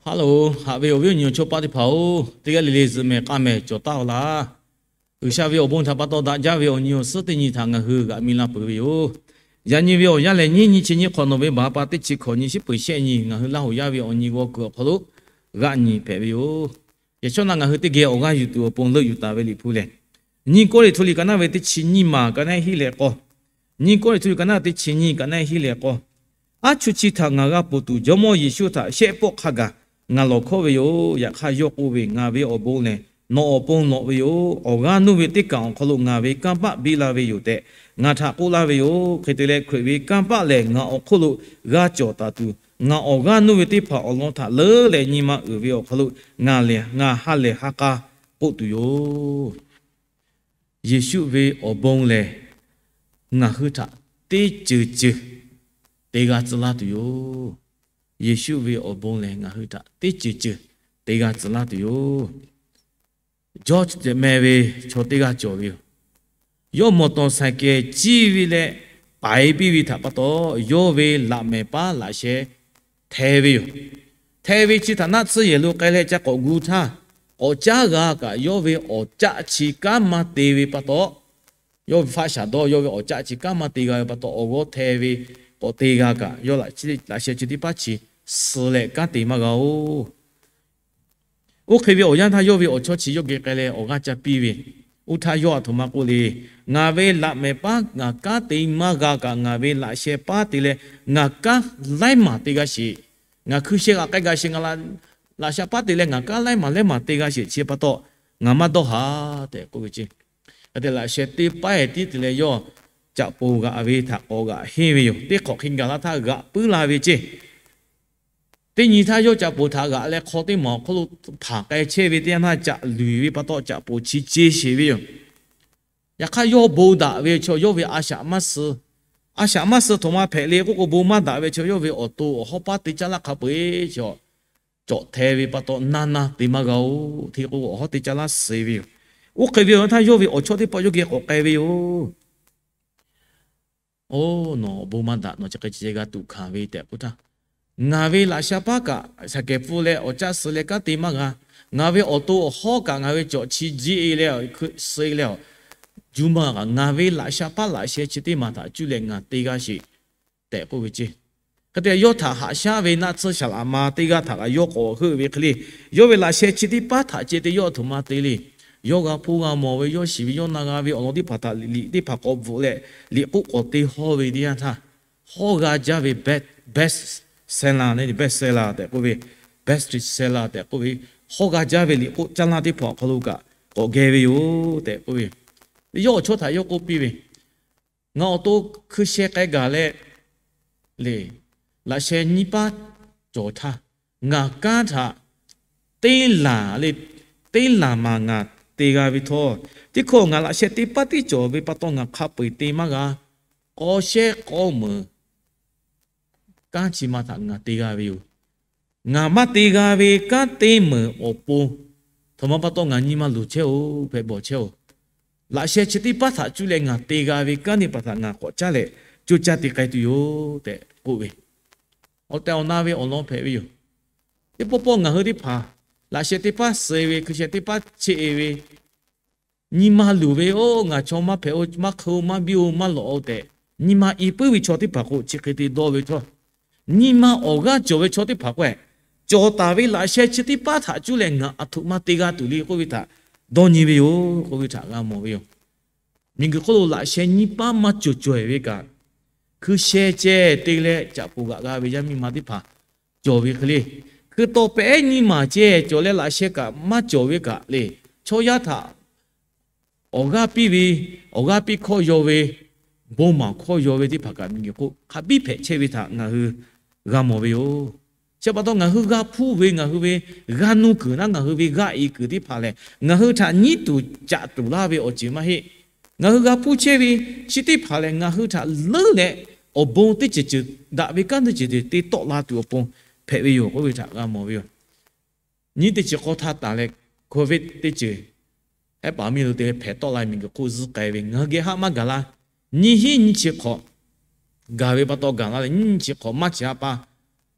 Hello, haꞈ ve awˬ viˉ awˬ nyi awˬ chawˇ paˆ teˇ hpaˍ-oˬ, teˇ g'aˇ le le zuhꞈ mehˍ k'aˇ mehˍ cawˬ taˍ-oˬ laˇ. G'uiˬsha ve awˬ bon htaꞈ pa taw daꞈ jaˇ ve awˬ nyi awˬ suhˉ teˇ nyi htaꞈ ngaˬ hui g'aꞈ mi la peuˬ ve yoˬ. Yaꞈ nyi ve awˬ yanˇ lehˬ, nyiˇ nyi chi nyiˇ hk'awꞈ nawˬ ve baˬ ha pa teˇ chi hkawꞈ nyi shiˉ peuˬ shehˆ nyi ngaˬ hui Laˇ hoˍ yaˇ ve awˬ nyi g'aw kuiˬ awˬ hk'aw lo g'aˆ nyi hpehꞈ ve yoˬ. Yaꞈ shawˉ naˆ ngaˬ hui teˇ geh awˬ g'aˇ yuˬ tuˬ awˬ pon leuˆ yuˬ taˍ ve Liꞈ hpu lehˬ, nyiˇ Kawˇrenˍhtuˆ liꞈ ka naˉ ve teˇ chi nyiˇ maˬ ka naˉ hiˉ leh k'awˇ, nyiˇ Kawˇrenˍhtuˆ liꞈ ka naˉ teˇ chi nyiˇ ka naˉ hiˉ leh k'awˇ, Aˉ chuˇ chi htaꞈ ngaˬ g'a ponˬ tuˬ, Jawˇmawˇ Yeˍsuˆ htaꞈ shehˆ pawˆ hk'a gaˬ ngaˬ lawˬ hkawˇ ve yoˬ. Yaꞈ hk'aˇ yawˇ k'oˆ ve, Ngaˬ ve awˬ bon lehˬ nawˬ awˬ pon lawꞈ ve yoˬ. Awˬ g'aˇ nuˇ ve teˇ kaˬ awˬ hk'aw lo ngaˬ ve kanˇ paˆ biˇ la ve yoˬ tehꞈ ngaˬ htaꞈ k'oˆ laˇ ve yoˬ. Hk'e te leh, Hkriꞈ ve kanˇ paˆ lehˬ ngaˬ awˬ hk'oˆ lo g'a cawˬ taˍ tuˬ, ngaˬ awˬ g'aˇ nuˇ ve teˇ hpaˍ awˬ lawn htaꞈ leuˉ leh nyi ma uiˍ ve awˬ hk'aw lo ngaˬ lehˬ ngaˬ ha lehˬ ha k'a k'oˆ tuˬ yoˬ. Yeˍsuˆ ve awˬ bon lehˬ, ngaˬ hui htaꞈ teˇ ceuˬ ceuˬ te g'a tcuh laˇ tuˬ yoˬ. Yeˍsuˆ ve awˬ bon lehˬ, ngaˬ hui htaꞈ teˇ ceuˬ ceuˬ te g'a tcuh laˇ tuˬ yoˬ. Jawˇ ceh meh ve chaw teˇ g'aˇ cawˬ ve yoˬ. Yawˇ mawˬ tawˍ saiˍ kehˍ ciˇ ve leh paiˍ piˇ ve htaꞈ pa taw, yawˇ ve laꞈ mehˍ paˉ laꞈ sheh hteh ve yoˬ. Hteh ve chi htaꞈ naˆ tsuhˇ yehˬ lo k'ai leh ca k'awꞈ gu htaˇ, k'awꞈ caˉ g'a kaꞈ yawˇ ve awˬ caˆ chi kanˉ maˇ te ve pa taw, yawˇ ve faˆ shaˍ dawˇ yawˇ ve awˬ caˆ chi kanˉ maˇ te g'a ve pa taw, awˬ g'awˇ hteh ve k'awꞈ te g'a kaꞈ, yawˇ laꞈ sheh chi teˇ paˉ chi suh leh kanˉ te maˇ g'a-oˬ. Oˇ hk'e ve awˬ yanˇ htaˇ yawˇ ve awˬ chawˇ chi yawˇ geh k'ai leh awˬ g'aˇ ca piˇ ve, oˇ htaˇ yawˇ aˬ htoꞈ ma k'oˆ le, Ngaˬ ve laꞈ mehˍ paˉ ngaˬ kanˉ te maˇ g'a kaꞈ, ngaˬ ve laꞈ sheh paˉ te leh ngaˬ kanˉ laiˉ maˬ te g'a sheˍ. Ngaˬ hkui sheh g'aꞈ k'ai gaˬ sheˍ, ngaˬ laꞈ sheh paˉ te leh ngaˬ kanˉ laiˉ maˬ laiˉ maˬ te g'a sheˍ. Chi pa taw ngaˬ maˇ dawˇ haˍ tehꞈ k'oˆ ve ceˇ. Hk'e te laꞈ sheh teˇ paˉ ehˍ tiˉ te leh yawˇ caꞈ poˍ g'aꞈ ve htaꞈ k'awꞈ g'aꞈ henˇ ve yoˬ. Teˇ hk'awꞈ hk'e gaˬ la htaˇ g'aꞈ puiˉ la ve ceˇ. Teˇ nyi htaˇ yawˇ caꞈ poˍ htaꞈ g'aꞈ leh hk'aw teˇ maˬ awˬ hk'oˆ lo hpanˍ k'ai chehˇ ve teˇ yanˇ htaˇ caꞈ luˬ ve pa taw caꞈ poˍ chi ce sheˍ ve yoˬ. Yaꞈ hk'aˇ yawˇ bon daꞈ ve chaw yawˇ ve a shaꞈ maˇ suh. A shaꞈ maˇ suh htoꞈ ma hpehꞈ le k'oˆ k'o, bon maˇ daꞈ ve chaw yawˇ ve awˬ to awˬ hawˉ paˉ te caˇ laˇ hk'a peu-eˬ chaw cawꞈ hteh ve pa taw naˇ naˇ te maˇ g'a-oˬ. Hk'e k'o awˬ hawˉ te caˇ laˇ suh ve yoˬ. Oˇ hk'e ve awˬ yanˇ htaˇ yawˇ ve awˬ chawˇ teˇ pawˆ yawˇ geh k'awꞈ k'ai ve yoˬ. Oˬ, nawˬ awˬ bon maˇ daꞈ, nawˬ chi hk'e chi g'a tuꞈ hkanˍ ve tehꞈ k'oˆ htaˇ, ngaˬ ve laꞈ sha paˉ kaꞈ shaˍ kehˍ pfuhˇ leh awˬ caˆ suh leh kanˉ te maˇ g'a. Ngaˬ ve awˬ to awˬ hawˉ kaꞈ ngaˬ ve cawꞈ chi jiˆ-e leh hkui suh-e leh, juˇ maˇ kaꞈ ngaˬ ve laꞈ sha paˉ laꞈ sheh chi teˇ maˬ htaꞈ cuˇ leh ngaˬ te g'a sheˍ tehꞈ k'oˆ ve ceˇ. Hk'e te yawˇ htaꞈ haꞈ shaˉ ve naˆ tsuhˇ shaˍ laꞈ ma teˇ g'aˇ htaꞈ kaꞈ yawˇ k'awꞈ heuˆ ve hk'e le, yawˇ ve laꞈ sheh chi teˇ paˉ htaꞈ ceh te yawˇ aˬ htoꞈ ma te le. Yawˇ g'a hpuˇ g'a mawˬ ve, yawˇ shiˍ ve, yawˇ na g'a ve awˬ lawn teˇ hpaˍ htaꞈ liꞈ teˇ hpaˍ k'awꞈ bvuhꞈ leh liꞈ k'oˆ k'awꞈ te hawˇ ve teˇ yanˇ htaˇ, hawˉ g'a jaˇ ve best seller, best seller tehꞈ k'oˆ ve, best seller tehꞈ k'oˆ ve, hawˉ g'a jaˇ ve liꞈ k'oˆ caˇ laˇ teˇ hpaˍ awˬ hk'aw lo kaꞈ k'awꞈ geh ve yoˬ tehꞈ k'oˆ ve, yawˇ awˬ chawˇ htaꞈ yawˇ k'oˆ piˇ ve, Ngaˬ awˬ to hkui sheh k'ai gaˬ leh le, laꞈ sheh nyiˇ paˉ cawˬ htaˇ, ngaˬ kanˉ htaꞈ teˇ laˬ le, teˇ laˬ maˬ ngaˬ te g'a ve htawˇ, teˇ hkawˇ ngaˬ laꞈ sheh teˇ paˉ tiˉ cawˬ ve pa taw ngaˬ hk'a peu-eˬ te maˇ g'a. K'aw shehˉ k'awˇ meuˍ kanˉ chi ma htaꞈ ngaˬ te g'a ve yoˬ. Ngaˬ maˇ te g'a ve kanˉ teˇ meunˍ awˬ pon htaꞈ ma pa taw ngaˬ nyi ma luˬ chehˇ-oˬ, hpehꞈ bawˬ chehˇ-oˬ. Laꞈ sheh chi teˇ paˉ htaꞈ cuˇ leh ngaˬ te g'a ve kanˉ teˇ hpaˍ htaꞈ ngaˬ k'awꞈ caˉ leh, co caˇ te k'ai tuˬ yoˬ tehꞈ k'oˆ ve, awˬ tehˬ awˬ na ve awˬ lawn hpehꞈ ve yoˬ. Teˇ pawˆ pawˆ ngaˬ hui teˇ hpaˍ laꞈ sheh teˇ paˉ suh-e ve, hkui sheh teˇ paˉ cheˆ-e ve, nyi ma luˬ ve, Oˇ, ngaˬ chaw maˇ hpehꞈ-o, maˇ hk'e-o, maˇ biˇ-o, maˇ lawꞈ-o tehꞈ nyi ma i puiˉ ve chaw teˇ hpaˍ k'o, chi hk'e te dawˇ ve htawˇ, nyi ma awˬ g'aˇ cawˬ ve chaw teˇ hpaˍ k'o, cawˬ taˍ ve laꞈ sheh chi teˇ paˉ htaꞈ cuˇ leh ngaˬ aˬ htoꞈ ma te g'a tuˬ le k'oˆ ve htaꞈ dawˇ nyi ve yoˬ k'oˆ ve htaꞈ g'a mawˬ ve yoˬ. Miˬguiˬ hk'oˆ lo laꞈ sheh nyiˇ paˉ maˇ cawˬ cawehˬ ve kaꞈ, hkui sheh ceh te leh caꞈ poˍ g'aꞈ g'a ve yaˇ miˇ ma teˇ hpaˍ cawˬ ve hk'e le. Hkui taw pehˉ nyiˇ maˬ ceh cawˬ leh laꞈ sheh kaꞈ maˇ cawˬ ve kaꞈ le, chaw yaˇ htaꞈ awˬ g'aˇ piˇ ve, awˬ g'aˇ piˇ hkawˇ yaw ve, bon maˍ hkawˇ yaw ve teˇ hpaˍ kaꞈ miˬguiˬ hk'oˆ hk'a biˇ hpehꞈ chehˇ ve htaꞈ ngaˬ hui g'a mawˬ ve yoˬ. Chi pa taw ngaˬ hui g'a hpuˇ ve, ngaˬ hui ve g'a nuˇ kuiˬ naˉ, ngaˬ hui ve g'aˇ i kuiˬ teˇ hpaˍ lehˬ, ngaˬ hui htaꞈ nyiˉ tuˬ caꞈ tuˬ laˇ ve awˬ ceuˬ maˇ heˆ. Ngaˬ hui g'a hpuˇ chehˇ ve chi teˇ hpaˍ lehˬ, ngaˬ hui htaꞈ leuˉ leh awˬ bon teˇ ceuˬ ceuˬ, daꞈ ve kanˉ teˇ ceuˬ ceuˬ te tawˆ la tuˬ awˬ pon hpehꞈ ve yoˬ k'oˆ ve htaꞈ g'a mawˬ ve yoˬ. Nyiˇ teˇ chi k'awˇ htaˇ taˍ leh, Covid teˇ ceuˬ ehˉ paˍ miˇ lo te hpehꞈ tawˆ la miˬguiˬ hk'oˆ zuhˆ k'ai ve, ngaˬ hui geh haˆ maˇ gaˬ laˇ. Nyiˇ hinˉ nyiˇ chi hk'awꞈ gaˬ ve pa taw gaˬ la leh, nyiˇ chi hk'awꞈ maˇ chi haˆ paˇ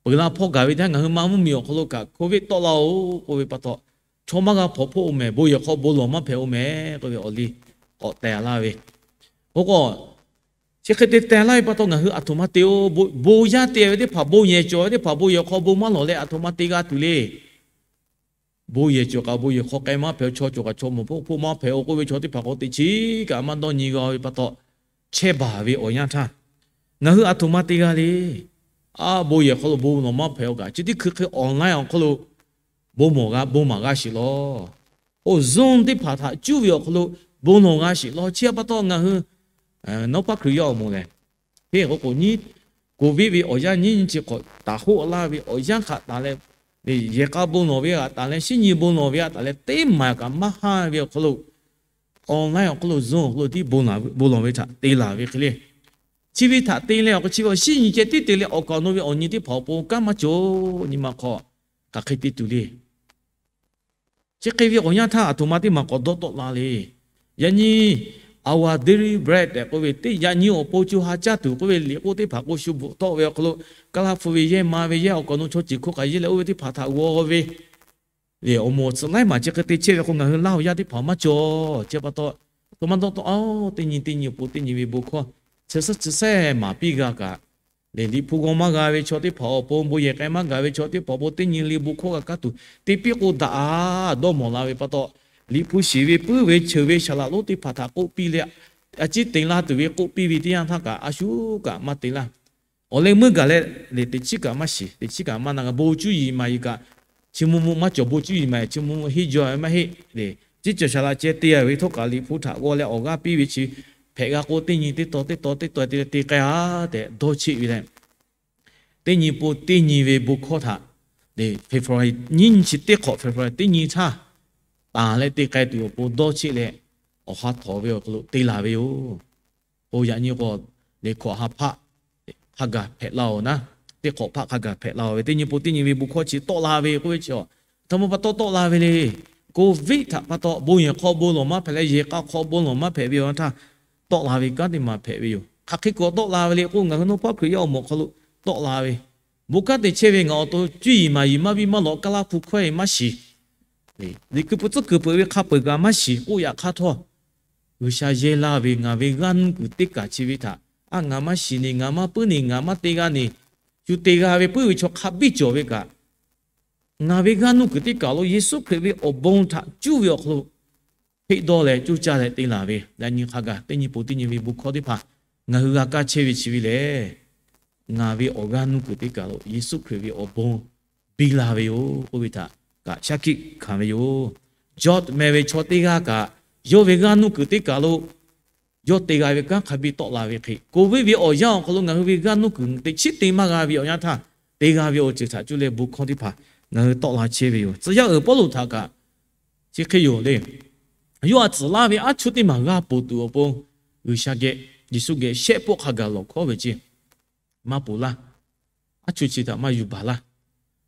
peuˬ la hpawˇ gaˬ ve teˇ yanˇ ngaˬ hui ma mvuhˇ miˬ awˬ hk'aw lo kaꞈ Covid tawˆ la-oˬ k'oˆ ve pa taw, chaw maˇ g'a hpawnˬ hpoˆ-oˬ mehˍ, bon yehˬ hk'aw bon lawˬ maˇ hpehꞈ-oˬ mehˍ k'oˆ ve awˬ liˇ k'awꞈ tehˬ laˇ ve. Oˇ k'o, chi hk'e te tehˬ laˇ ve pa taw ngaˬ hui aˬ htoꞈ ma te-o. Bon yaˇ te ve teˇ hpaˍ, bon yehˬ cawˬ ve teˇ hpaˍ bon yehˬ hk'aw bon maˇ lawˬ leh aˬ htoꞈ ma te g'a tuˬ le. Bon yehˬ cawˬ kaꞈ bon yehˬ hk'aw k'ai maˇ hpehꞈ-oˬ, chaw cawˬ kaꞈ chaw mawˬ hpoˆ hpoˆ maˇ hpehꞈ-oˬ k'oˆ ve chaw teˇ hpaˍ k'o teꞈ chiˉ kaꞈ maˇ dawˇ nyi g'a ve pa taw, chehˇ baˬ ve awˬ yanˇ htaˇ, ngaˬ hui aˬ htoꞈ ma te g'a le. A, bon yehˬ hk'aw lo bon lawˬ maˇ hpehꞈ-oˬ kaꞈ, chi teˇ hkui hk'e online awˬ hk'aw lo bon mawˬ g'a, bon maˍ g'a sheˍ law. Oˇ Zoom teˇ hpaˍ htaꞈ cuˇ ve awˬ hk'aw lo bon lawˬ g'a sheˍ law. Chi pa taw ngaˬ hui nawˉ paˉ Hkriꞈ yaˇ awˬ moˍ lehˬ, hk'e k'o k'o nyiˇ, Covid ve awˬ yanˇ nyiˇ nyi chi hk'awꞈ taˍ hoˆ laˇ ve awˬ yanˇ hk'aꞈ taˍ leh, yehˬ k'a bon lawˬ ve htaꞈ taˍ leh, shinˉ nyi bon lawˬ ve htaꞈ taˍ leh, teˇ maˬ kaꞈ maˇ haˇ ve awˬ hk'aw lo, online awˬ hk'aw lo Zoom awˬ hk'aw lo tiˉ bon lawˬ ve htaꞈ te laˬ ve hk'e le. Chi ve htaꞈ te leh awˬ hk'aw chi ve awˬ shinˉ nyi ceh tiˉ te leh awˬ kaˍ awˬ nu ve awˬ nyi teˇ hpaˍ awˬ pon kanˉ maˇ cawˬ. Nyi ma hk'aw hk'aˬ hk'e te tuˬ le. Chi hk'e ve awˬ yanˇ htaˇ aˬ htoꞈ ma teˇ maˬ k'awꞈ dawˇ tawˆ la le. Yaꞈ nyi Our Daily Bread tehꞈ k'oˆ ve teˇ, yaꞈ nyi awˬ pon co ha caˇ tuˬ k'oˆ ve liꞈ k'oˆ teˇ hpaˍ k'o shu bvuhꞈ tawˆ ve awˬ hk'aw lo, Kaˇlaˇ hpu ve yehˇ ma ve yehˇ awˬ kaˍ awˬ nu chaw ceuˬ hkawˇ k'aꞈ yeˇ leh oˇ ve teˇ hpaˍ htaꞈ g'aw ve le. Awˬ moˍ awˬ tcuhꞈ laiˉ maˬ chi hk'e te chehˇ ve k'o ngaˬ hui Laˇ huˍ yaˇ teˇ hpaˍ maˇ cawˬ. Chi pa taw, a htoꞈ ma dawˇ tawˆ-a, teˇ nyi teˇ nyi awˬ pon teˇ nyi ve bon hkawˇ chi suhˉ chi sehˉ maˍ piˇ g'a kaꞈ le, liꞈ hpu g'aw maˇ g'a ve chaw teˇ hpaˍ awˬ pon, bon yehˬ k'ai maˇ gaˬ ve chaw teˇ hpaˍ awˬ pon teˇ nyi le bon hkawˇ g'a kaˇ tuˬ te piˇ k'o daꞈ-a, dawˇ mawˬ la ve pa taw, liꞈ hpu shiˍ ve puiˉ ve cheuˬ ve saˍ laꞈ lonˉ teˇ hpaˍ htaꞈ k'oˆ piˇ leh, a ciˉ te laˇ tuˬ ve k'oˆ piˇ ve teˇ yanˇ htaˇ kaꞈ a shu kaꞈ maˇ te laˇ. Awˬ leh meuˇ gaˬ leh le, teˇ chiˉ kaꞈ maˇ shiˍ, teˇ chiˉ kaꞈ maˇ na g'a. Bon cuˇ yiˍ maˍ yiˍ kaꞈ, chi mvuh mvuh maˇ cawˬ. Bon cuˇ yiˍ maˍ yiˍ chi mvuh mvuh heˆ jaw ve maˇ heˆ le. Ciˉ cawˬ saˍ laꞈ ceh te-a ve htawˇ kaꞈ liꞈ hpu htaꞈ g'aw leh awˬ g'aˇ piˇ ve chi hpehꞈ g'a k'o teˇ nyi teˇ taw teˇ taw teˇ taw te leh te k'ai-a tehꞈ dawˇ cheˆ ve leh, teˇ nyi pon teˇ nyi ve bon hkawˇ htaꞈ le, February nyiˇ nyi chi teˇ hk'awꞈ February teˇ nyi htaˇ tanˬ leh te k'ai tuˬ awˬ pon dawˇ cheˆ leh, awˬ ha htawˍ ve awˬ hk'aw lo te laˬ ve yoˬ. K'o yaꞈ nyi k'o, le hkawꞈ ha hpaˆ hk'a gaˬ hpehꞈ la-oˬ naˉ, teˇ hk'awꞈ hpaˆ hk'a gaˬ hpehꞈ la-oˬ ve teˇ nyi pon teˇ nyi ve bon hkawˇ chi tawˆ la ve k'oˆ ve chi, aˬ htoꞈ ma pa taw tawˆ la ve le. Covid htaꞈ pa taw bon yehˬ hk'aw bon lawˬ maˇ hpehꞈ leh yehˬ k'a hk'aw bon lawˬ maˇ hpehꞈ ve awˬ yanˇ htaˇ tawˆ la ve kanˉ teˇ maˬ hpehꞈ ve yoˬ. Hk'aˬ hk'e k'awꞈ tawˆ la ve le k'o, ngaˬ hui Nawˉ paˉ Hkriꞈ yaˇ awˬ moˍ awˬ hk'aw lo tawˆ la ve bon kanˉ te chehˇ ve ngaˬ awˬ to cuˇ yiˍ maˍ yiˍ maˇ viˇ maˇ lawꞈ, Kaˇlaˇ hpu hkawehˇ maˇ shiˍ, liꞈ ku pu tcuhˉ kuiˬ peuˬ ve hk'a peuˬ kaꞈ maˇ shiˍ k'oˆ yaꞈ hk'aˇ htawˇ, G'uiˬsha yehˇ laˇ ve ngaˬ ve g'aˇ nuˇ kuiˬ teˇ kaˬ chi ve htaꞈ, a, ngaˬ maˇ shiˍ ni, ngaˬ maˇ puiˉ ni, ngaˬ maˇ te g'a ni, shu te g'a ve puiˉ ve chaw hk'a biˇ cawˬ ve kaꞈ, ngaˬ ve g'aˇ nuˇ kuiˬ teˇ kaˬ lo Yeˍsuˆ Hkriꞈ ve awˬ bon htaꞈ cuˇ ve awˬ hk'aw lo hpeˆ dawˇ leh coˇ caˇ leh te laˬ ve, yaꞈ nyi hk'a gaˬ teˇ nyi pon teˇ nyi ve bon hkawˇ teˇ hpaˍ ngaˬ hui g'a kaˇ chehˇ ve chi ve lehˬ, ngaˬ ve awˬ g'aˇ nuˇ kuiˬ teˇ kaˬ lo Yeˍsuˆ Hkriꞈ ve awˬ bon biˇ la ve yoˬ k'oˆ ve htaꞈ kaꞈ shaˉ hkiˆ hkanˍ ve yoˬ. Jawˇ meh ve chaw teˇ g'aˇ kaꞈ yawˇ ve g'aˇ nuˇ kuiˬ teˇ kaˬ lo yawˇ te g'a ve kanˉ hk'a biˇ tawˆ la ve hk'e, Covid ve awˬ yanˇ awˬ hk'aw lo ngaˬ hui ve g'aˇ nuˇ kuiˬ teꞈ chiˉ te maˇ g'a ve awˬ yanˇ htaˇ, te g'a ve awˬ ceuˬ htaꞈ cuˇ leh bon hkawˇ teˇ hpaˍ ngaˬ hui tawˆ la chehˇ ve yoˬ. Tcuh yaˇ uiˍ Pawˇluꞈ htaꞈ kaꞈ chi hk'e yoˬ le. Yawˇ a tcuhˍ laˇ ve aˉ chuˇ teˇ maˬ g'a ponˬ tuˬ awˬ pon, G'uiˬsha geh, Yeˍsuˆ geh shehˆ pawˆ hk'a gaˬ lawˬ hkawˉ ve ceˇ, maˇ ponˬ laˇ. Aˉ chuˇ chi htaꞈ maˇ yuˬ baˬ laˇ.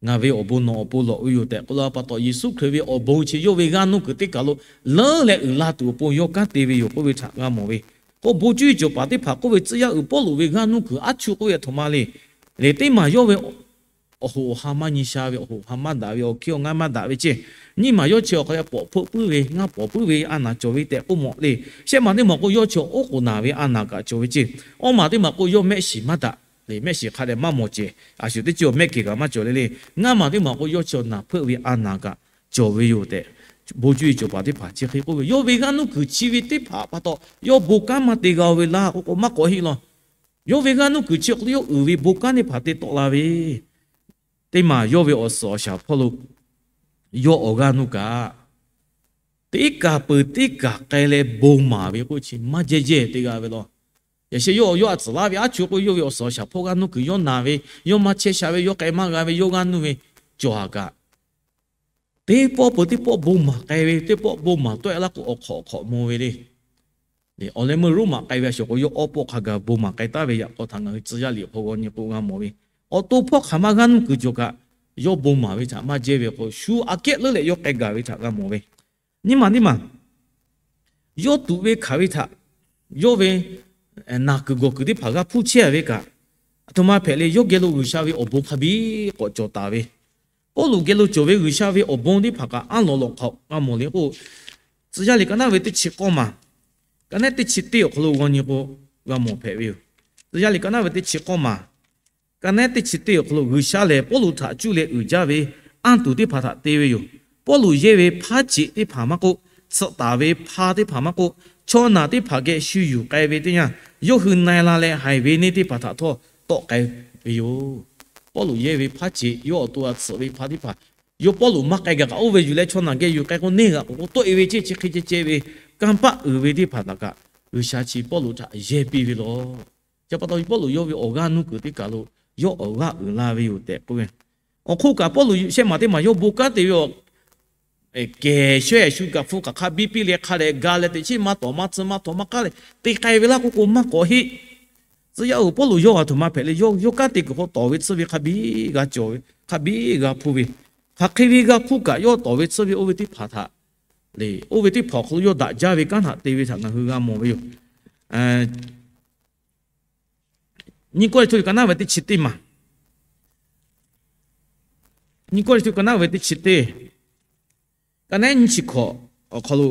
Ngaˬ ve awˬ bon nawˬ awˬ pon lawˬ ve yoˬ tehꞈ k'oˆ la pa taw, Yeˍsuˆ Hkriꞈ ve awˬ bon chi yawˇ ve g'aˇ nuˇ kuiˬ teˇ kaˬ lo leuˉ leh uiˍ la tuˬ awˬ pon yawˇ kanˉ te ve yoˬ k'oˆ ve htaꞈ g'a mawˬ ve. K'o bon cuˇ yiˍ cawˬ paˍ teˇ hpaˍ k'oˆ ve, tcuh yaˇ uiˍ Pawˇluꞈ ve g'aˇ nuˇ kuiˬ aˉ chuˇ k'oˆ ve aˬ htoꞈ ma le. Lehˬ teˇ maˬ yawˇ ve awˬ hoꞈ awˬ ha maˇ nyi sha ve, awˬ hoꞈ awˬ ha maˇ daꞈ ve, awˬ hkiˇ awˬ ngaˇ maˇ daꞈ ve ceˇ, nyiˇ maˬ yawˇ chi awˬ hk'aw lo pawˍ hpeuˆ puiˉ ve, ngaˇ pawˍ puiˉ ve a naˬ cawˬ ve tehꞈ k'oˆ mawˬ le. Shehˆ maˬ teˇ maˬ k'o yawˇ chi awˬ oˉ k'oˍ naˬ ve a naˬ kaꞈ cawˬ ve ceˇ, awˇ maˬ teˇ maˬ k'o yawˇ mehˆ shiˍ maˇ daꞈ le, mehˆ shiˍ hk'a dehꞈ maˇ mawˬ cehˬ, a shuˍ teˇ ceuˬ mehˆ kehˬ kaꞈ maˇ cawˬ le le. Ngaˇ maˬ teˇ maˬ k'o yawˇ chi awˬ naˬ hpeuˆ ve a naˬ kaꞈ cawˬ ve yoˬ tehꞈ, bon cuˇ yiˍ cawˬ paˍ teˇ hpaˍ chi hk'e k'oˆ ve, yawˇ ve g'aˇ nuˇ kuiˬ chi ve teˇ hpaˍ pa taw yawˇ bon kanˉ maˇ te g'a-o ve laˇ k'oˆ k'o maˇ k'awꞈ heˆ law. Yawˇ ve g'aˇ nuˇ kuiˬ chi awˬ hk'aw lo yawˇ uiˍ ve bon kanˉ teˇ hpaˍ te tawˆ la ve, teˇ maˬ yawˇ ve awˬ suhˍ awˬ shaˍ hpawˇ lo yawˇ awˬ g'aˇ nuˇ kaꞈ teˇ kaˬ peuˬ teˇ kaˬ k'ai leh bon maˍ ve k'oˆ chi maˇ jehˇ jehˇ te g'a ve law. Yaꞈ sheh yawˇ yawˇ a tcuhˍ laˇ ve aˉ chuˇ k'oˆ yawˇ ve awˬ suhˍ awˬ shaˍ hpawˇ g'aˇ nuˇ kuiˬ yawˇ naˬ ve, yawˇ maˇ chehˇ sha ve, yawˇ k'ai maˇ g'a ve, yawˇ g'aˇ nuˇ ve cawˬ-a kaꞈ, teˇ pawˆ peuˬ teˇ pawˆ bon maˍ k'ai ve, teˇ pawˆ bon maˍ tawˆ-e laˇ k'o awˬ hk'awꞈ awˬ hk'awꞈ mvuh ve le. Awˬ leh meuˇ Roˉmaꞈ k'ai ve a shuˍ k'o yawˇ awˇ pawˆ hk'a gaˬ bon maˍ k'ai taˉ ve yaꞈ k'aw htaꞈ ngaˬ hui tcuh yaˇ liꞈ hk'aw g'aw nyi k'o g'a mawˬ ve. Awˬ to hpawˇ hk'aˬ ma g'aˇ nuˇ kuiˬ cawˬ kaꞈ, yawˇ bon maˍ ve htaꞈ maˇ jehˇ ve k'o shu aꞈ kehˉ leuˉ leh yawˇ k'ai gaˬ ve htaꞈ g'a mawˬ ve. Nyiˇ maˬ teˇ maˬ yawˇ tuꞈ ve hkanˍ ve htaꞈ yawˇ ve naˬ kuiˬ gawˬ kuiˬ teˇ hpaˍ g'a hpuˇ chehˇ-a ve kaꞈ, aˬ aˬ htoꞈ ma hpehꞈ le, yawˇ geh lo G'uiˬsha ve awˬ bon hk'a biˇ k'awꞈ cawˬ taˍ ve. Pawˇluꞈ geh lo cawˬ ve G'uiˬsha ve awˬ bon teˇ hpaˍ kaꞈ aˉ lawꞈ lawꞈ hk'aꞈ g'a mawˬ le k'o, Tcuh yaˇ liꞈ ka naˉ ve teˇ chi k'awˇ maˬ, ka naˉ teˇ chi teˇ awˬ hk'aw lo g'aw nyi k'o, g'a mawˬ hpehꞈ ve yoˬ. Tcuh yaˇ liꞈ ka naˉ ve teˇ chi k'awˇ maˬ, ka naˉ teˇ chi teˇ awˬ hk'aw lo G'uiˬsha lehˬ Pawˇluꞈ htaꞈ cuˇ leh uiˍ jaˇ ve anˇ tuˬ teˇ hpaˍ htaꞈ te ve yoˬ. Pawˇluꞈ yehˇ ve hpaˉ ceꞈ teˇ hpaˍ maˇ k'oˆ, tsuhꞈ taˍ ve hpa teˇ hpaˍ maˇ k'oˆ, chaw naˬ teˇ hpaˍ geh shu yuˬ k'ai ve teˇ yanˇ, yawˇ hui na-e la leh haiˬ ve neˇ teˇ hpaˍ htaꞈ htawˇ tawˆ k'ai ve yoˬ. Pawˇluꞈ yehˇ ve hpaˉ ceꞈ, yawˇ awˬ to a tsuhꞈ ve hpa teˇ hpaˍ, yawˇ Pawˇluꞈ maˇ k'ai gaˬ kaꞈ oˇ ve yuˬ leh chaw naˬ geh yuˬ k'ai k'o, neˇ g'aꞈ k'oˍ k'o tawˆ-e ve ceˇ, chi hk'e ceh ceh ve kanˇ paˆ uiˍ ve teˇ hpaˍ htaꞈ kaꞈ G'uiˬsha chi Pawˇluꞈ htaꞈ yehˇ piˇ ve lawˬ. Chi pa taw Pawˇluꞈ yawˇ ve awˬ g'aˇ nuˇ kuiˬ teˇ kaˬ lo yawˇ awˬ g'aˇ uiˍ la ve yoˬ tehꞈ k'oˆ ve. Awˬ hk'oˆ kaꞈ Pawˇluꞈ shehˆ maˬ teˇ maˬ yawˇ bon kanˉ te ve awˬ kehˬ shawehˇ shu kaꞈ hpu kaꞈ hk'a biˇ piˇ leh hk'a dehꞈ ga leh teꞈ chiˉ maˇ tawˍ maˇ tcuh maˇ htawnˍ maˇ k'aˉ leh te k'ai ve laˇ k'oˆ k'o maˇ k'awꞈ heˆ. Tcuh yaˇ-oˬ, Pawˇluꞈ yawˇ aˬ htoꞈ ma hpehꞈ le, yawˇ yawˇ kanˉ te kuiˬ hk'aw tawˍ ve tsuhˇ ve hk'a biˇ g'a cawˬ ve, hk'a biˇ g'a hpuˇ ve, hk'aˬ hk'e ve g'a hpuˇ kaꞈ yawˇ tawˍ ve tsuhˇ ve oˇ ve teˇ hpaˍ htaꞈ le, oˇ ve teˇ hpaˍ awˬ hk'aw lo yawˇ daꞈ jaˇ ve kanˉ htaꞈ te ve htaꞈ ngaˬ hui g'a mawˬ ve yoˬ. Nyiˇ Kawˇrenˍhtuˆ ka naˉ ve teˇ chi teˇ maˬ, Nyiˇ Kawˇrenˍhtuˆ ka naˉ ve teˇ chi teˇ, ka naˉ nyiˇ chi hkawꞈ awˬ hk'aw lo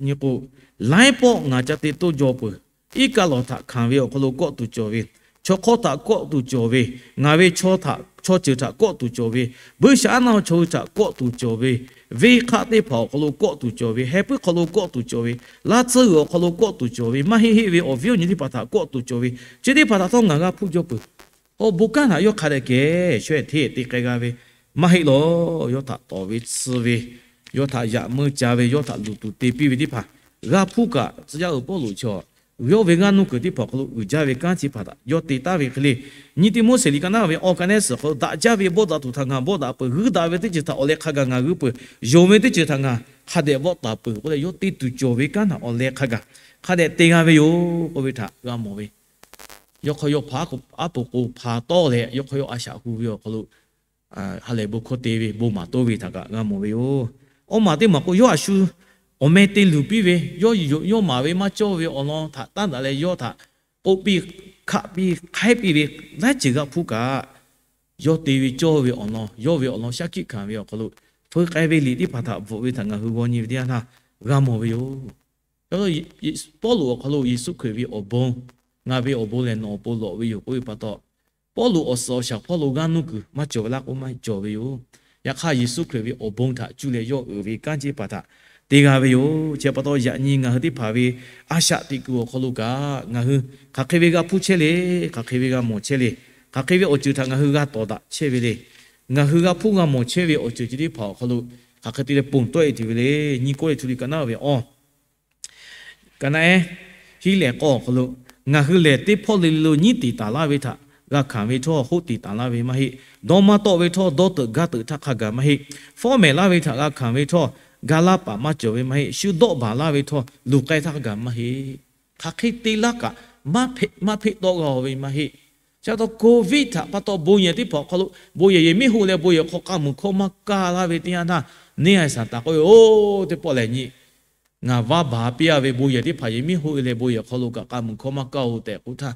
nyi k'o, laiˉ pawˆ ngaˬ ca te toˇ jaw peuˬ. Iˉ kaˆ lawˬ htaꞈ hkanˍ ve awˬ hk'aw lo kawˆ tuˬ cawˬ ve, chaw hk'awˇ htaꞈ kawˆ tuˬ cawˬ ve, ngaˬ ve chaw htaꞈ, chaw ceuˬ htaꞈ kawˆ tuˬ cawˬ ve, buiˇshaˆaˉnaˆ chaw hui htaꞈ kawˆ tuˬ cawˬ ve, venˇ hk'aˆ teˇ hpaˍ awˬ hk'aw lo kawˆ tuˬ cawˬ ve, heh puiˉ hk'aw lo kawˆ tuˬ cawˬ ve, laˇ tsuhˇ g'uiˬ awˬ hk'aw lo kawˆ tuˬ cawˬ ve, maˇ heˆ heˆ ve awˬ viˉ awˬ nyi teˇ hpaˍ htaꞈ kawˆ tuˬ cawˬ ve, chi teˇ hpaˍ htaꞈ htawˇ ngaˬ g'a hpuˇ jaw peuˬ. Awˬ bon kanˉ htaꞈ yawˇ hk'a dehꞈ kehˬ shawehˇ hteˇ te k'ai g'a ve maˇ heˆ lawˬ. Yawˇ htaꞈ tawˍ ve tsuhˇ ve, yawˇ htaꞈ yaꞈ meuˇ ca ve, yawˇ htaꞈ luˬ tuˬ te piˇ ve teˇ hpaˍ g'a hpuˇ kaꞈ, tcuh yaˇ-oˬ, Pawˇluꞈ chaw yawˇ ve g'aˇ nuˇ kuiˬ teˇ hpaˍ awˬ hk'aw lo uiˍ jaˇ ve kanˉ chi hpaˍ htaꞈ yawˇ te taˍ ve hk'e le. Nyiˇ Tiˆmoˉseˍ liꞈ ka naˉ ve awˬ ka nehˉ suhˍ hk'aw lo, daꞈ jaˇ ve bawˆ daꞈ tuˬ htaꞈ ngaˬ bawˆ daꞈ peuˬ, g'uiˇ daꞈ ve teˇ ceuˬ htaꞈ awˬ leh hk'a gaˬ ngaˬ g'uiˇ peuˬ, yonˍ ve teˇ ceuˬ htaꞈ ngaˬ hk'a dehꞈ bawˆ taˍ peuˬ k'oˆ leh yawˇ te tuˬ cawˬ ve kanˉ htaꞈ awˬ leh hk'a gaˬ hk'a dehꞈ te g'a ve yoˬ k'oˆ ve htaꞈ g'a mawˬ ve. Yawˇ hk'aw yawˇ hpa aˉ poꞈ k'o hpa tawˇ leh yawˇ hk'aw yawˇ a shaꞈ hu ve awˬ hk'aw lo ha lehˬ bon hkawˇ te ve bon maˍ toˇ ve htaꞈ kaꞈ g'a mawˬ ve yoˬ. Awˇ maˬ teˇ maˬ k'o, yawˇ a shu awˬ meh te luˬ piˇ ve, yawˇ yonˍ yawˇ maˍ ve maˇ cawˇ ve awˬ lawn htaꞈ taˇ daꞈ leh yawˇ htaꞈ k'oˆ piˇ hkaˆ piˇ hk'aiˉ piˇ ve laiˉ ceuˬ g'a hpuˇ kaꞈ, yawˇ te ve cawˇ ve awˬ lawn, yawˇ ve awˬ lawn shaˉ hkiˆ hkanˍ ve awˬ hk'aw lo, feu k'ai ve liꞈ teˇ hpaˍ htaꞈ bvuhꞈ ve htaꞈ ngaˬ hui g'aw nyi ve teˇ yanˇ htaˇ g'a mawˬ ve yoˬ. Pawˇluꞈ awˬ hk'aw lo Yeˍsuˆ Hkriꞈ ve awˬ bon, ngaˬ ve awˬ bon lehˬ nawˬ awˬ pon lawꞈ ve yoˬ k'oˆ ve pa taw, Pawˇluꞈ awˬ suhˍ awˬ shaˍ hpawˇ lo g'aˇ nuˇ kuiˬ maˇ cawˬ ve laˇ k'o maˇ cawˬ ve yoˬ. Yaꞈ hk'aˇ, Yeˍsuˆ Hkriꞈ ve awˬ bon htaꞈ cuˇ leh yawˇ uiˍ ve kanˉ chi hpaˍ htaꞈ te g'a ve yoˬ. Chi pa taw, yaꞈ nyi ngaˬ hui teˇ hpaˍ ve a shaꞈ teꞈ kuiˬ awˬ hk'aw lo kaꞈ, ngaˬ hui hk'aˬ hk'e ve g'a hpuˇ chehˇ le, hk'aˬ hk'e ve g'a mawˬ chehˇ le, hk'aˬ hk'e ve awˬ ceuˬ htaꞈ ngaˬ hui g'a tawˍ daꞈ chehˇ ve le, ngaˬ hui g'a hpuˇ g'a mawˬ chehˇ ve awˬ ceuˬ chi teˇ hpaˍ awˬ hk'aw lo hk'aˬ hk'e te leh ponˬ tawˆ-e tuˬ ve le. Nyiˇ Kawˇrenˍhtuˆ liꞈ ka naˉ ve awˬ ka naˉ ehˉ hiˉ lehˬ k'awˇ awˬ hk'aw lo, ngaˬ hui lehˬ teˇ hpawˇ le le lo nyiˉ tiˍ taˍ laˇ ve htaꞈ g'a hkanˍ ve htawˇ, hoˆ tiˍ taˍ laˇ ve maˇ heˆ. Dawˇ maˇ tawˆ ve htawˇ, dawˇ teuꞈ gaˇ teuꞈ htaˇ hk'a gaˬ maˇ heˆ. Fawˉ mehˍ laˇ ve htaꞈ g'a hkanˍ ve htawˇ, ga laˇ paˍ maˇ cawˬ ve maˇ heˆ. Shu dawˆ baˬ laˇ ve htawˇ, luˬ k'ai htaˇ hk'a gaˬ maˇ heˆ. Hk'aˬ hk'e te laˇ kaꞈ, maˇ hpeˆ dawˆ g'a-o ve maˇ heˆ. Chi pa taw, Covid htaꞈ pa taw bon yehˬ teˇ hpaˍ awˬ hk'aw lo bon yehˬ yehˬ miˉ hoˆ leh bon yehˬ hk'aw k'a muiˬ hkawˇ maˇ kaˇ laˇ ve teˇ yanˇ htaˇ, neˇ a shaˍ taˍ k'oˆ ve, Oˇ teˇ pawˆ lehˬ nyi, ngaˬ vaˇ baˬ piˇ-a ve bon yehˬ teˇ hpaˍ yehˬ miˉ hoˆ leh bon yehˬ hk'aw lo kaꞈ k'a muiˬ hkawˇ maˇ kaˇ-o tehꞈ k'oˆ htaˇ,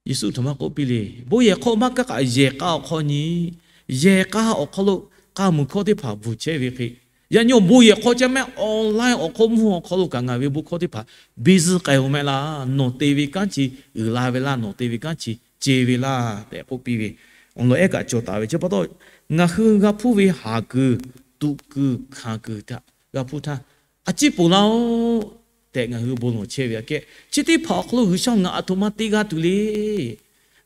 Yeˍsuˆ htoꞈ ma k'oˆ piˇ le. Bon yehˬ hk'aw maˇ kaˇ kaꞈ, yehˬ k'a awˬ hk'aw nyi, yehˬ k'a awˬ hk'aw lo k'a muiˬ hkawˇ teˇ hpaˍ bvuhˬ chehˇ ve hk'e, yaꞈ nyi awˬ bon yehˬ hk'aw ceh mehˆ online awˬ hk'aw mvuhˇ awˬ hk'aw lo kaꞈ ngaˬ ve bon hkawˇ teˇ hpaˍ biˇ zuhˆ k'ai-o mehˆ laˇ. Nawˬ te ve kanˉ chi uiˍ la ve laˇ. Nawˬ te ve kanˉ chi ce ve laˇ tehꞈ k'oˆ piˇ ve awˬ lawn ehˉ kaꞈ cawˬ taˍ ve. Chi pa taw, ngaˬ hui g'a hpuˇ ve haˍ kuiˬ, tuꞈ kuiˬ, hkanˍ kuiˬ htaꞈ g'a hpuˇ htaˇ, a ciˉ ponˬ laˇ-oˆ tehꞈ ngaˬ hui bon lawˬ chehˇ ve aꞈ kehˉ, chi teˇ hpaˍ awˬ hk'aw lo G'uiˬsha ngaˬ aˬ htoꞈ ma te g'a tuˬ le.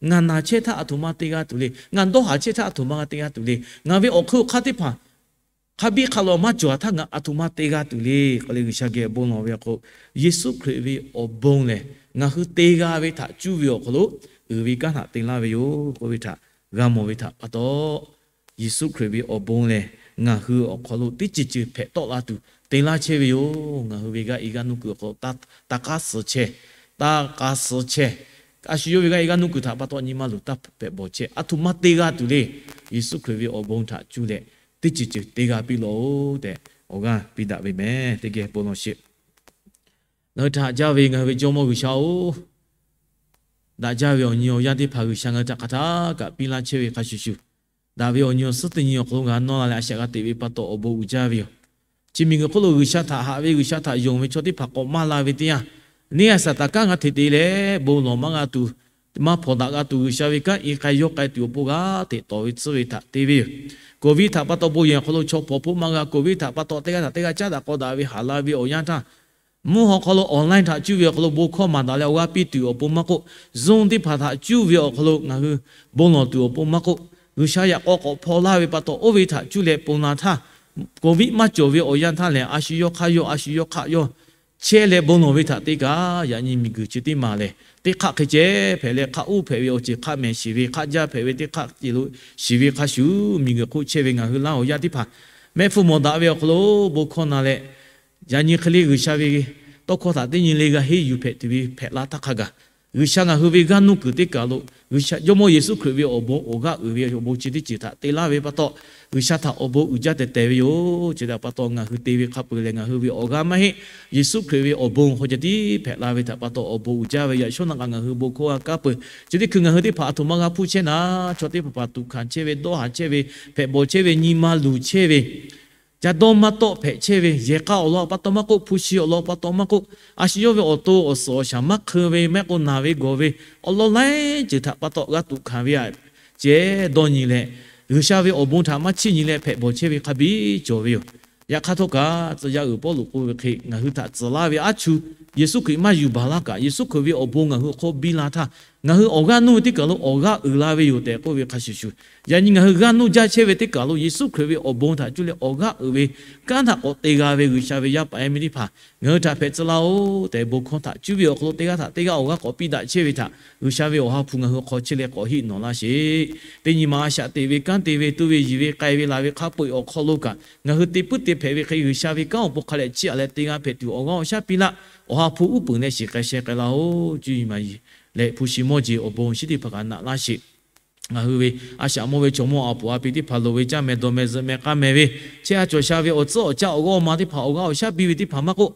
Ngaˬ naˬ chehˇ htaˇ aˬ htoꞈ ma te g'a tuˬ le. Ngaˬ dawˇ haˍ chehˇ htaˇ aˬ htoꞈ ma g'a te g'a tuˬ le. Ngaˬ ve awˬ hk'eun awˬ hk'aˇ teˇ hpaˍ hk'a biˇ hk'a lawˬ maˇ cawˬ htaˇ ngaˬ aˬ htoꞈ ma te g'a tuˬ le k'oˆ leh G'uiˬsha geh bon lawˬ ve awˬ hk'aw lo, Yeˍsuˆ Hkriꞈ ve awˬ bon lehˬ ngaˬ hui te g'a ve htaꞈ cuˇ ve awˬ hk'aw lo uiˍ ve kanˉ htaꞈ te laˇ ve yoˬ k'oˆ ve htaꞈ g'a mawˬ ve htaꞈ pa taw, Yeˍsuˆ Hkriꞈ ve awˬ bon lehˬ ngaˬ hui awˬ hk'aw lo teˇ ceuˬ ceuˬ hpehꞈ tawˆ la tuˬ te laˇ chehˇ ve yoˬ. Ngaˬ hui ve g'aˇ e g'aˇ nuˇ kuiˬ awˬ hk'aw lo taˇ k'aˉ suh chehˇ, taˇ k'aˉ suh chehˇ. A shu yawˇ ve g'aˇ e g'aˇ nuˇ kuiˬ htaꞈ pa taw nyi ma luˬ taˇ hpehꞈ bawˬ chehˇ. Aˬ htoꞈ ma te g'a tuˬ le. Yeˍsuˆ Hkriꞈ ve awˬ bon htaꞈ cuˇ leh teˇ ceuˬ ceuˬ te g'a piˇ lawˬ-oˬ tehꞈ awˬ g'aˇ piˇ daꞈ ve mehˍ. Teˇ geh bon lawˬ sheˍ. Ngaˬ hui htaꞈ haꞈ jaˇ ve ngaˬ hui ve Jawˇmawˇ G'uiˬsha-oˬ, daꞈ jaˇ ve awˬ nyi awˬ yanˇ teˇ hpaˍ G'uiˬsha ngaˬ hui htaꞈ hk'aˬ htaˇ kaꞈ piˇ laˇ chehˇ ve hk'a shuˍ shuˍ, daꞈ ve awˬ nyi awˬ suhˉ teˇ nyi awˬ hk'aw lo ngaˬ hui nawˇ la leh a shaꞈ g'a teꞈ ve pa taw awˬ bon uiˍ jaˇ ve yoˬ. Chi miˬguiˬ hk'oˆ lo G'uiˬsha htaꞈ haꞈ ve, G'uiˬsha htaꞈ yonˍ ve chaw teˇ hpaˍ k'awꞈ maˇ la ve teˇ yanˇ, neˇ a saˍtanˍ kanˉ g'a hteꞈ te leh bon lawˬ maˇ g'a tuˬ, maˇ hpawnˬ daꞈ g'a tuˬ, G'uiˬsha ve kanˉ i k'ai yawˇ k'ai tuˬ awˬ pon g'a hteꞈ tawˍ ve tcuhˉ ve htaꞈ te ve yoˬ. Covid htaꞈ pa taw bon yehˬ awˬ hk'aw lo chaw hpawnˬ hpoˆ maˇ g'a, Covid htaꞈ pa taw teˇ g'aˇ htaꞈ teˇ g'aˇ caˉ daꞈ k'aw daꞈ ve haˍ la ve awˬ yanˇ htaˇ, mvuhˇ haw hk'aw lo online htaꞈ cuˇ ve awˬ hk'aw lo bon hkawˇ maˍ daꞈ leh awˬ g'aˇ piˇ tuˬ awˬ pon maˇ k'oˆ, Zoom teˇ hpaˍ htaꞈ cuˇ ve awˬ hk'aw lo ngaˬ hui bon lawˬ tuˬ awˬ pon maˇ k'oˆ, G'uiˬsha yaꞈ k'aw k'awꞈ hpaw laˇ ve pa taw oˇ ve htaꞈ cuˇ leh ponˬ la htaˇ, Covid maˇ cawˬ ve awˬ yanˇ htaˇ lehˬ, a shu yawˇ hk'aˇ yawˇ, a shu yawˇ hk'aˇ yawˇ chehˇ leh bon lawˬ ve htaꞈ te kaꞈ, yaꞈ nyi miˬguiˬ chi teˇ maˬ lehˬ, teˇ hk'aˆ hk'e ceh hpehꞈ leh, hk'aˆ uˉ hpehꞈ ve awˬ ceuˬ hk'aˆ mehˍ shiˍ ve, hk'aˆ jaˇ hpehꞈ ve teˇ hk'aˆ ceh lo shiˍ ve hk'a shuˍ, miˬguiˬ hk'oˆ chehˇ ve ngaˬ hui laˇ awˬ yaˇ teˇ hpaˍ mehˆ hpfuhˇ mawˬ daꞈ ve awˬ hk'aw lo bon hkawˇ na leh, yaꞈ nyi hk'e le G'uiˬsha ve tawˇ hkawˇ htaꞈ teˇ nyi le g'a henˇ yuˬ hpehꞈ tuˬ ve hpehꞈ la htaˇ hk'a gaˬ, G'uiˬsha ngaˬ hui ve g'aˇ nuˇ kuiˬ teˇ kaˬ lo G'uiˬsha Jawˇmawˇ Yeˍsuˆ Hkriꞈ ve awˬ bon awˬ g'aˇ uiˍ ve awˬ bon chi teˇ ceuˬ htaꞈ te laˇ ve pa taw, G'uiˬsha htaꞈ awˬ bon uiˍ jaˇ tehˬ tehˬ ve yoˬ. Chi htaꞈ pa taw ngaˬ hui te ve hk'a peu-eˬ lehˬ, ngaˬ hui ve awˬ g'aˇ maˇ heˆ. Yeˍsuˆ Hkriꞈ ve awˬ bon hk'aw ceh tiˉ hpehꞈ la ve htaꞈ pa taw awˬ bon uiˍ jaˇ ve, yaꞈ shawˉ naˆ kaꞈ ngaˬ hui bon hkawˇ g'a kaˇ peuˬ. Chi teˇ hkui ngaˬ hui teˇ hpaˍ a htoꞈ ma g'a hpuˇ chehˇ naˉ, chaw teˇ hpaˍ hpaˍ tuꞈ hkanˍ chehˇ ve, dawˇ haˍ chehˇ ve, hpehꞈ bawˬ chehˇ ve, nyi ma luˬ chehˇ ve, ca dawˇ maˇ tawˆ hpehꞈ chehˇ ve, yehˬ k'a awˬ lawn pa taw maˇ k'oˆ, hpu shi awˬ lawn pa taw maˇ k'oˆ, a shu yawˇ ve awˬ to awˬ suhˍ awˬ shaˍ maˇ hk'eu ve, maˇ heˆ k'o naˬ ve gawˬ ve, awˬ lawn laiˉ ceuˬ htaꞈ pa taw g'a tuꞈ hkanˍ ve aꞈ ceh dawˇ nyi leh, G'uiˬsha ve awˬ bon htaꞈ maˇ chiˇ nyi leh hpehꞈ bawˬ chehˇ ve hk'a biˇ cawˬ ve yoˬ. Yaꞈ hk'aˇ htawˇ kaꞈ, tcuh yaˇ uiˍ Pawˇluꞈ k'oˆ ve hk'e, ngaˬ hui htaꞈ tcuhˍ laˇ ve aˉ chu Yeˍsuˆ Hkriꞈ maˇ yuˬ baˬ laˇ kaꞈ, Yeˍsuˆ Hkriꞈ ve awˬ bon ngaˬ hui awˬ hk'aw biˇ la htaˇ, ngaˬ hui awˬ g'aˇ nuˇ ve teˇ kaˬ lo awˬ g'aˇ uiˍ la ve yoˬ tehꞈ k'oˆ ve hk'a shuˍ shuˍ, yaꞈ nyi ngaˬ hui g'aˇ nuˇ jaˇ chehˇ ve teˇ kaˬ lo Yeˍsuˆ Hkriꞈ ve awˬ bon htaꞈ cuˇ leh awˬ g'aˇ uiˍ ve kanˉ htaꞈ k'awꞈ te g'a ve G'uiˬsha ve yaˇ paˍ yaˇ miˇ teˇ hpaˍ, ngaˬ hui htaꞈ hpehꞈ tcuh laˇ-oˬ tehꞈ, bon hkawˇ htaꞈ cuˇ ve awˬ hk'aw lo teˇ g'aˇ htaꞈ teˇ g'aˇ awˬ g'aˇ k'awꞈ piˇ daꞈ chehˇ ve htaꞈ G'uiˬsha ve Awˬ ha hpu ngaˬ hui hk'aw chehˇ leh k'awꞈ heˆ nawˬ laˇ sheˍ. Teˇ nyi ma a shaꞈ teꞈ ve, kanˉ te ve, tu ve, yiˬ ve, k'ai ve, laˬ ve hk'a peu-eˬ awˬ hk'aw lo kaꞈ, ngaˬ hui te puiˉ te hpehꞈ ve hk'e G'uiˬsha ve kanˉ awˬ pon hk'a leh chiˇ aꞈ leh te g'a hpehꞈ tuˬ awˬ g'aˇ awˬ shaˉ piˇ laˇ. Awˬ ha hpu uˉ peunˍ leh shiˍ k'ai sheh k'ai laˇ-oˬ. Cuˇ yiˍ maˍ yiˬ leh hpu shi mawˇ jeˬ awˬ bon awˬ shinˉ teˇ hpaˍ kaꞈ naꞈ laˇ sheˍ. Ngaˬ hui ve a shaꞈ mawˇ ve chaw mawˇ a puˍ a pi teˇ hpaˍ loˍ ve caˇ mehˍ dawˬ mehˍ zuhꞈ mehˍ k'a mehˍ ve, chehˇ a cawˬ sha ve awˬ tcuhˉ awˬ caˇ awˬ g'awˇ awˬ ma teˇ hpaˍ, awˬ g'aˇ awˬ shaˉ piˇ ve teˇ hpaˍ maˇ k'oˆ,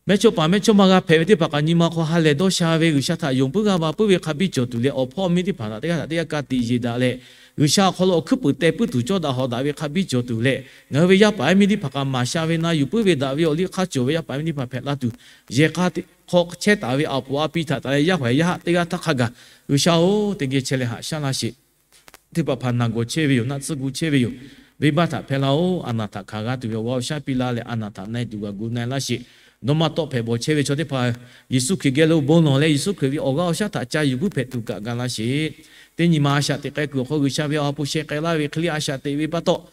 mehˇchawˇ paˍ mehˇchawˇma g'a hpehꞈ ve teˇ hpaˍ kaꞈ nyi ma hk'aw ha lehˬ dawˇ sha ve G'uiˬsha htaꞈ yonˍ puiˉ g'aˇ va puiˉ ve hk'a biˇ cawˬ tuˬ leh, awˬ hpawˇ miˇ teˇ hpaˍ htaꞈ teˇ g'aˇ htaꞈ teˇ g'aˇ ka tiꞈ yeˬ daꞈ leh, G'uiˬsha awˬ hk'aw lo awˬ hkuiˉ puiˍ teh puiˉ tuˬ cawˇ daꞈ hawꞈ daꞈ ve hk'a biˇ cawˬ tuˬ leh, ngaˬ hui ve yaˇ paˍ yaˇ miˇ teˇ hpaˍ kaꞈ maˍ sha ve na yuˬ puiˉ ve daꞈ ve awˬ liˇ hk'aˇ cawˬ ve yaˇ paˍ yaˇ miˇ teˇ hpaˍ hpehꞈ la tuˬ, yehˬ k'a hk'aw chehˇ taˍ ve a puˍ a pi htaꞈ taˍ leh yaˇ haiˬ yaˇ haˆ teˇ g'aˇ htaˇ hk'a gaˬ, G'uiˬsha-oˬ, teˇ geh chehˇ leh haꞈ shaˉ laˇ sheˍ. Teˇ hpaˍ hpaˍ naˬ gawˬ chehˇ ve yoˬ. Naˆ tsuhˇ gu chehˇ ve yoˬ. Venˇbaˆ htaꞈ hpehˇ laˇ-oˬ. A naˬ htaꞈ hkanˍ g'a tuˬ ve awˬ g'aˇ awˬ shaˉ piˇ laˇ leh, a naˬ htaꞈ na-e tuˬ g'a gu na-e laˇ sheˍ. Dawˇ maˇ tawˆ hpehꞈ bawˬ chehˇ ve chaw teˇ hpaˍ Yeˍsuˆ Hkriꞈ geh lo bon lawˬ leh, Yeˍsuˆ Hkriꞈ ve awˬ g'aˇ awˬ shaˉ htaꞈ ca yuˬ puiˉ hpehꞈ tuˬ kaꞈ ga laˇ sheˍ. Teˇ nyi ma a shaꞈ teꞈ k'ai kuiˬ awˬ hk'aw G'uiˬsha ve awˬ ha hpu sheh k'ai laˇ ve hk'e le a shaꞈ teꞈ ve pa taw,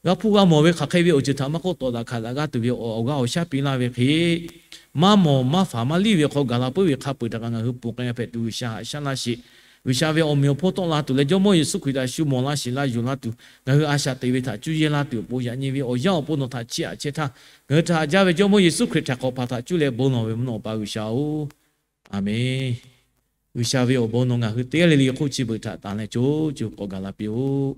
g'a hpuˇ g'a mawˬ ve hk'aˬ hk'e ve awˬ ceuˬ htaꞈ maˇ k'oˆ, tawˍ daꞈ hkanˍ daꞈ g'a tuˬ ve awˬ g'aˇ awˬ shaˉ piˇ laˇ ve hk'e, maˇ mawˬ maˇ faˍ maˇ liˇ ve hk'aw gaˬ la puiˉ ve hk'a peu-eˬ htaꞈ kaꞈ ngaˬ hui ponˬ k'ai hpehꞈ tuˬ G'uiˬsha haꞈ shaˉ laˇ sheˍ. G'uiˬsha ve awˬ meꞈ awˬ hponˇ tawˆ la tuˬ leh Jawˇmawˇ Yeˍsuˆ Hkriꞈ htaꞈ shu mawˬ laˇ sheˍ laˇ yuˬ laˇ tuˬ, ngaˬ hui a shaꞈ teꞈ ve htaꞈ cuˇ yehˇ laˇ tuˬ awˬ pon, yaꞈ nyi ve awˬ yanˇ awˬ pon nawˬ htaꞈ chiˇ aꞈ chehˇ htaˇ, ngaˬ hui htaꞈ haꞈ jaˇ ve Jawˇmawˇ Yeˍsuˆ Hkriꞈ htaꞈ hk'awꞈ hpaˍ htaꞈ cuˇ leh bon lawˬ ve mvuhˇ naw Awˬ pa G'uiˬsha-oˬ, Aˍmenˍ. G'uiˬsha ve awˬ bon nawˬ ngaˬ hui teˇ g'aˇ le le hk'oˆ chi beuꞈ htaꞈ tanˬ leh co co k'awꞈ gaˬ la piˇ-oˆ.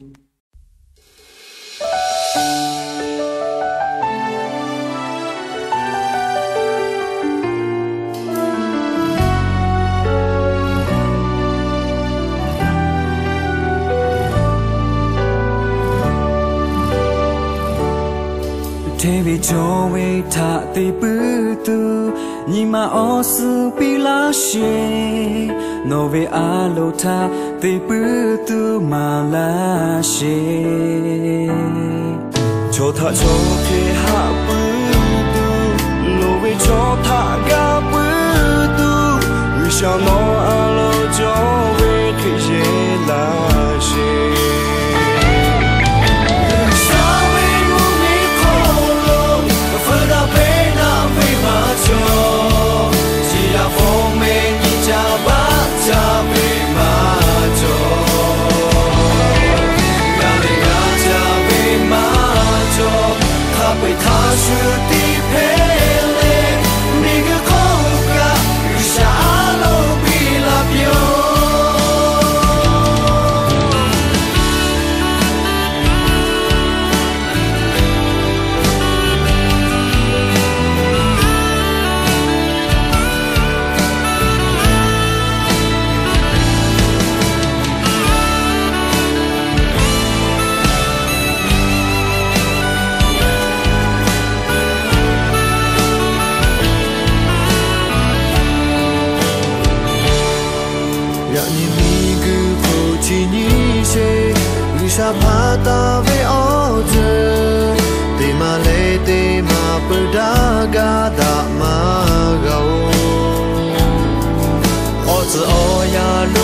Hteˇ ve cawˬ ve htaꞈ te puiˉ tuˬ, nyi ma awˬ suhˍ piˇ laˇ sheˍ. Nawˬ ve a loˍ htaꞈ te puiˉ tuˬ maˍ laˇ sheˍ. Chaw htaꞈ chaw hk'e haꞈ puiˉ tuˬ, loˍ ve chaw htaꞈ ga puiˉ tuˬ, G'uiˬsha nawˬ a loˍ cawˬ ve hk'e yehˇ laˇ sheˍ. G'uiˬsha ve mvuhˇmiˬ hk'oˆ lo, feu daꞈ peˇ daꞈ ve maˇ cawˬ. Chi yaˇ hpawˇ meh nyi ca baˆ ca ve maˇ cawˬ. G'a leh g'a ca ve maˇ cawˬ. Hk'a peu-eˬ hk'a shuˍ tiˉ hpehꞈ leh, miˬguiˬ hk'oˆ kaꞈ G'uiˬsha a loˍ piˇ laˇ piˇ-oˆ. chi nyi sheˍ. G'uiˬsha hpanˍ taˍ ve awˬ ceuˬ teˇ maˬ leh teˇ maˬ peuˬ daꞈ gaˇ daꞈ maˇ g'a-oˬ. Awˬ tcuhˍ awˬ yanˇ